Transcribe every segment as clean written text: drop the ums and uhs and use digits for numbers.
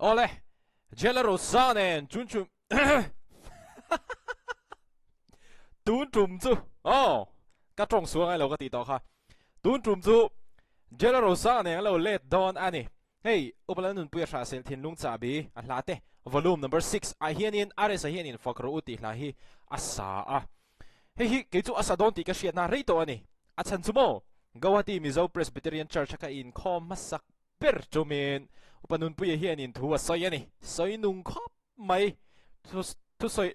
Awle, Jelarosa nen chun chum tun tum chu aw ka tawng sual ngai lo ka tih tawh kha. Tun tum chu Jelarosa nen an lo let dawn a ni. Hei, Upa Lalnunpuia Hrahsel thinlung chahbi a hla te volume number 6 ah hianin RS-a hianin fak rawh u tih hla hi a sa a. Hei hi kei chu a sa dawn tih ka hriatna rei tawh a ni. A chhan chu maw? Guwahati Mizo Presbyterian Church a ka inkhawm hmasak ber chumin Upa Nunpuia hianin thu a sawi a ni. Sawi nung khawp mai. Thusawi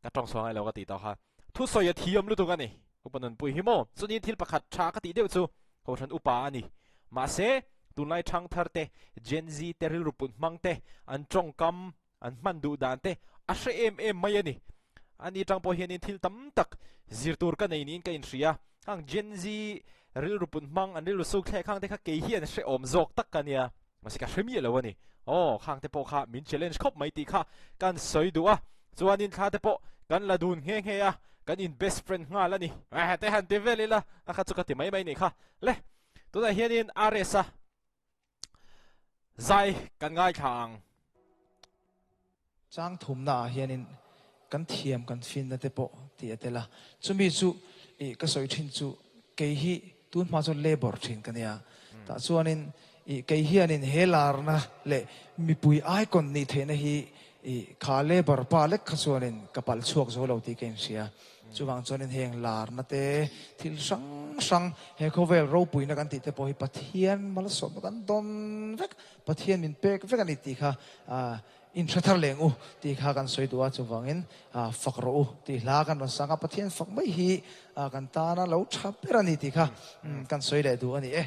ka tawng chhuah ngai lo ka tih tawh kha. Thusawi a thiam lutuk a ni. Upa Nunpui hi maw? Chunin thil pakhat tha ka tih deuh chu Kohhran upa a ni. Mahse, tunlai thangthar te, Gen Z te rilru put hmang te, an tawngkam, an hman duh dan te a hre em em mai a ni. Ani tang pawh hianin thil tam tak zir tur ka nei niin ka inhria. Khang Gen Z rilru put hmang, an rilru suk thlek khang te kha kei hian hrehawm zawk tak ka nia. Mahse ka hre miah lo a ni. Aw, khang te pawh kha min challenge khawp mai tih kha kan sawi duh a. Chuanin thla te pawh kan la dun nghe nghe a, kan in best friend nghal a ni. Eh, te han ti vel ila, a kha chu ka ti mai mai nih kha. Le, tunah hianin RS-a zai kan ngaithla ang. Chang thumna ah hianin kan thiam kan finna te pawh tih a tel a, chumi chu ih ka sawi thin chu kei hi tun hma chuan labour thin ka nia, tah chuanin ih kei hianin he larna leh mipui icon nih theihna hi ih kha labour pa lek kha chuanin ka palh chhuak zo lo tih ka inhria. Chuvang chuanin heng larna te, thil hrang hrang he khawvel ropuina kan tih te pawh hi Pathian malsawmna kan dawn vek, Pathian min pek vek a ni tih kha inhre thar leng u tih kha kan sawi duh a, chuvangin fak rawh u tih hla kan rawn sang a, Pathian fak mai hi kan tana lo tha ber a ni tih kha kan sawi leh duh a ni e.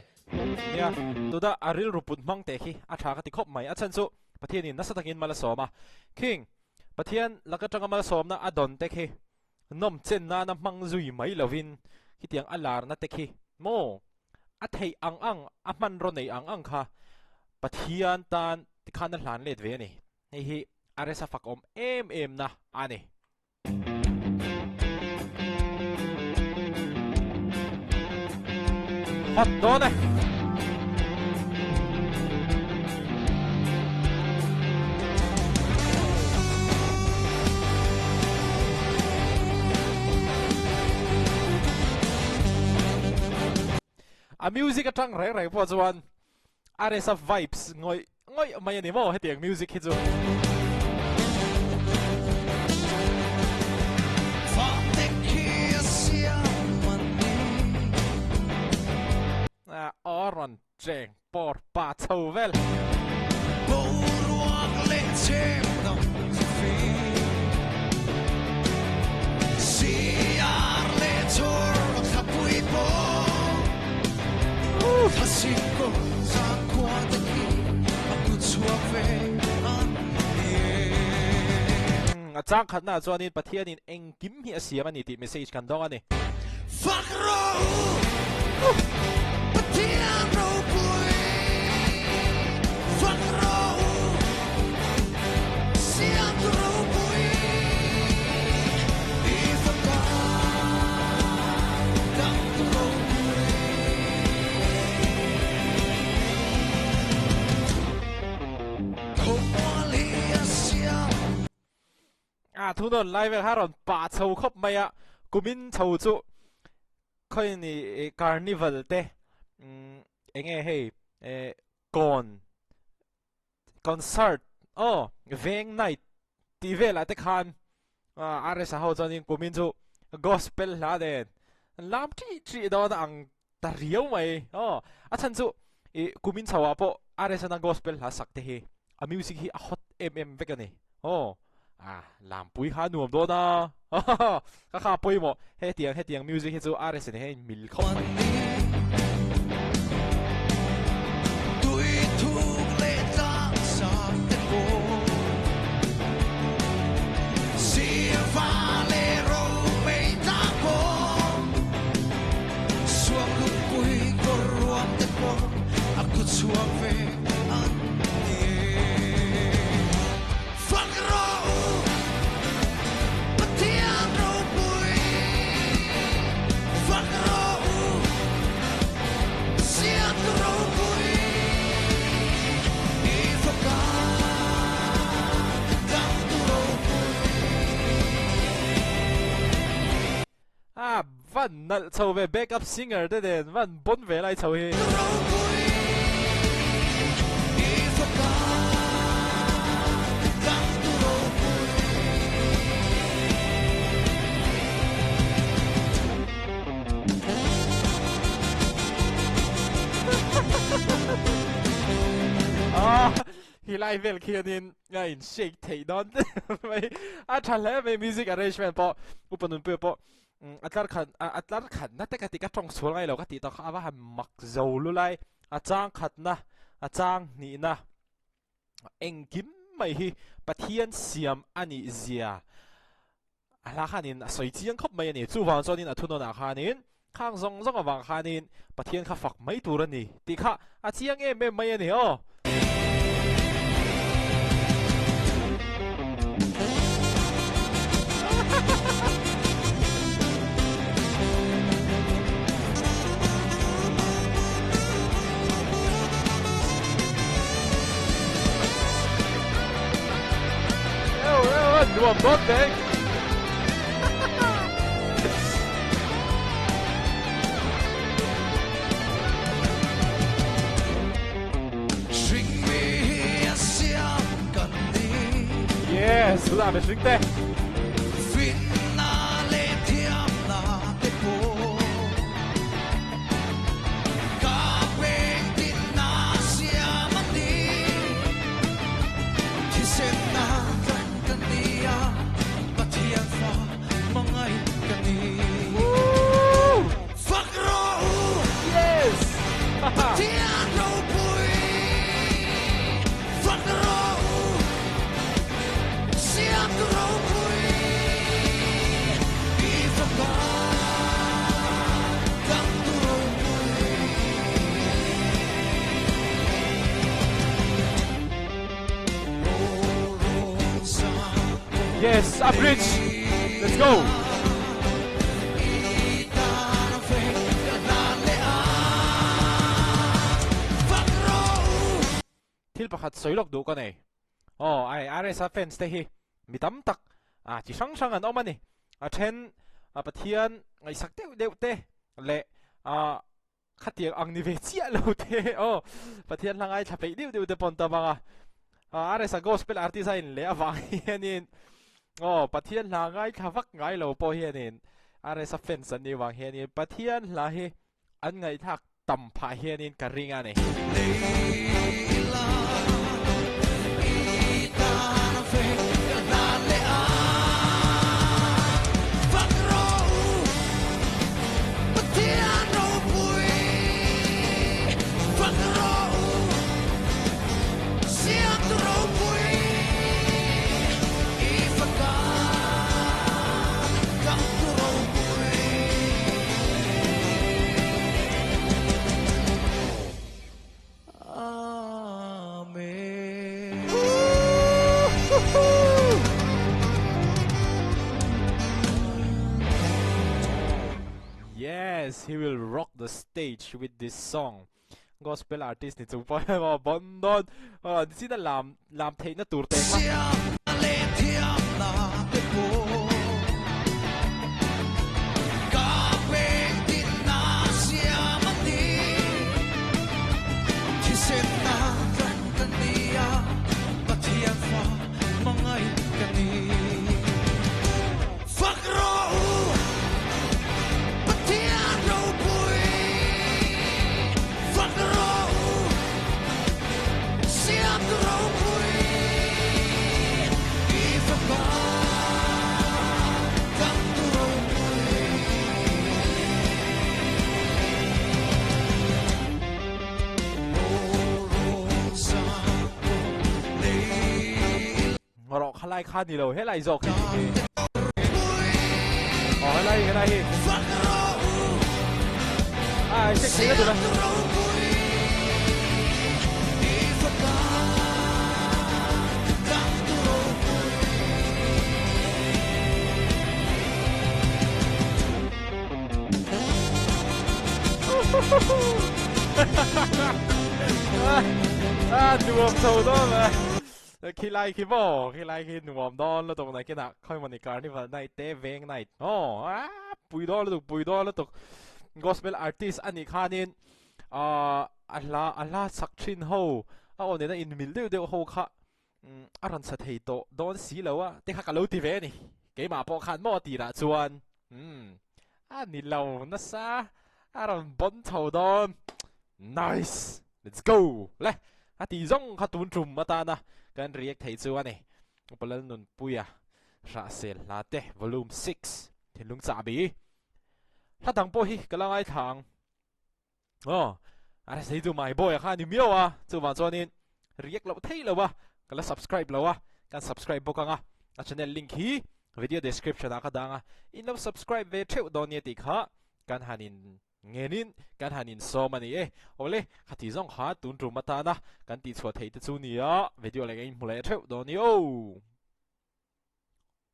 Nia, tunah a rilru put hmang teh khi a tha ka ti khawp mai, a chhan chu Pathianin nasa takin mal a sawm a, King Pathian laka tanga malsawmna a dawn te khi nawm chen nana hmang zui mai lovin khitiang a larna te khi maw a theih ang ang a hmanraw nei ang ang kha Pathian tan tikhan a hlan let ve a ni. Hei hi a resa fakawm em em na a ni. Hot dawn e. A music atang reng reng pawh chuan RSA vibes ngawih ngawih mai a ni maw hetiang music hi chu. Aw rawn cheng pawr pa chho vel. A chang khatnaah chuanin Pathianin engkim hi a siam a ni tih message kan dawng a ni. A thunawn lai vel kha rawn pah chho khawp mai a, kumin chho chu khawi ni carnival te eng nge hei kawn concert aw veng night tih velah te khan RS a ho chuanin kumin chu gospel hla nen an lam ṭih ṭih dawn a ang ta riau mai aw a chhan chu ih kumin chho ah pawh RS a gospel hla sak te hi a music hi a hot em em vek a ni aw a lampui kha a nuam dawn a ka kha pawimawh hetiang hetiang music hi chu RS a nen hian a inmil khawp mai. van nalh chho ve backup singer te nen van bon ve lai chho hi. Hi lai vel khianin a in shake theih dawn mai a tha hle mai music arrangement pawh upa nunpuia pawh a tlar khat a tlar khatna te ka ti ka tawng sual ngai lo ka tih tawh kha a va han mak zo lu lai a chang khatna a chang hnihna engkim mai hi Pathian siam a nih zia A hla khanin a sawi chiang khawp mai a ni. Chuvang chuanin a thunawnah khanin khang zawng zawng avang khanin Pathian kha fak mai tur a ni tih kha a chiang em em mai a ni aw. Nuam dawn teh. Yes, tunah mihring te. Yes, a bridge. Let's go. Thil pakhat sawi lawk duh ka nei. Aw, ai RSA fans te hi mi tam tak a chi hrang hrang an awm a ni. A then a Pathian ngaihsak deuh deuh te leh a Khatiang ang ni ve chiah lo te aw. Pathian hla ngaithla peih deuh deuh te pawn tam ang a. RSA gospel artist a in leh avang hianin aw Pathian hla ngaithla vak ngai lo pawh hianin RSA fans an nih vang hianin Pathian hla hi an ngaihthlak tam phah hianin ka ring a ni. Yes, he will rock the stage with this song. Gospel artist ni chung pawh emaw bon dawn aw nichin a lam lam theihna tur te kha. Rawh kha lai kha ni lo helai zawk hi ni hi. Aw helai helai hi. Ai check thei na tur a. A nuam chho dawn a. Khi lai khi maw, khi lai khi nuam dawn lutuk nakinah khawi mawni carnival night te veng night maw. Pui dawn lutuk, pui dawn lutuk. Gospel artist a nih khanin ahh a hla a hla sak thin ho a aw nena inmil deuh deuh ho kha a rawn sa thei tawh dawn si lo a te kha ka lo ti ve a ni. Keimah pawh khan maw tirah chuan umm a ni lo nasa a rawn bawn chho dawn. Nice! Let's go! Le a tih zawng kha tun tum atana kan react thei chu a ni. Upa Lalnunpuia Hrahsel hla te Volume 6 thinlung chahbi. Hla dang pawh hi ka la ngaithla ang. Aw, a rsa chu my boy a kha a ni miau a, chuvang chuanin react loh thei lo a, ka la subscribe lo a, kan subscribe bawk ang a, a channel link hi video description ah ka dang a, in lo subscribe ve theuh dawn nia tih kha kan han in ngenin kan han insawm a ni e. Awle, khati zawng kha tun tum atana kan tihchhuah theih te chu nia, video leh ka inhmu leh theuh dawn ni aw.